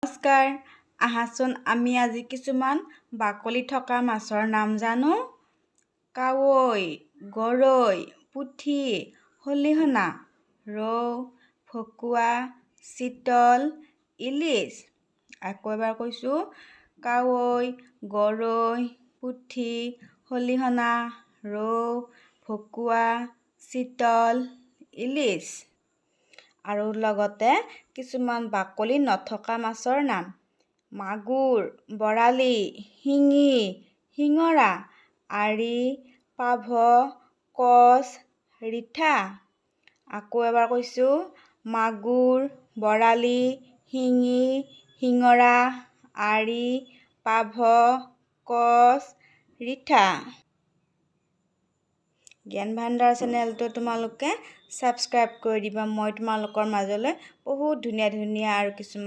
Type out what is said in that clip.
নমস্কাৰ। আহাচোন, আমি আজি কিছুমান বাকলি থকা মাছৰ নাম জানো। কাৱৈ, গৰৈ, পুঠি, খলিহনা, ৰৌ, ভকুৱা, চিতল, ইলিচ। আকৌ এবাৰ কৈছোঁ, কাৱৈ, গৰৈ, পুঠি, খলিহনা, ৰৌ, ভকুৱা, চিতল, ইলিচ। আৰু লগতে কিছুমান বাকলি নথকা মাছৰ নাম: মাগুৰ, বৰালি, শিঙি, শিঙৰা, আৰি, পাভ, কচ, ৰিঠা। আকৌ এবাৰ কৈছোঁ, মাগুৰ, বৰালি, শিঙি, শিঙৰা, আৰি, পাভ, কচ, ৰিঠা। জ্ঞান ভাণ্ডাৰ চেনেলটো তোমালোকে ছাবস্ক্ৰাইব কৰি দিবা। মই তোমালোকৰ মাজলৈ বহুত ধুনীয়া ধুনীয়া আৰু কিছুমান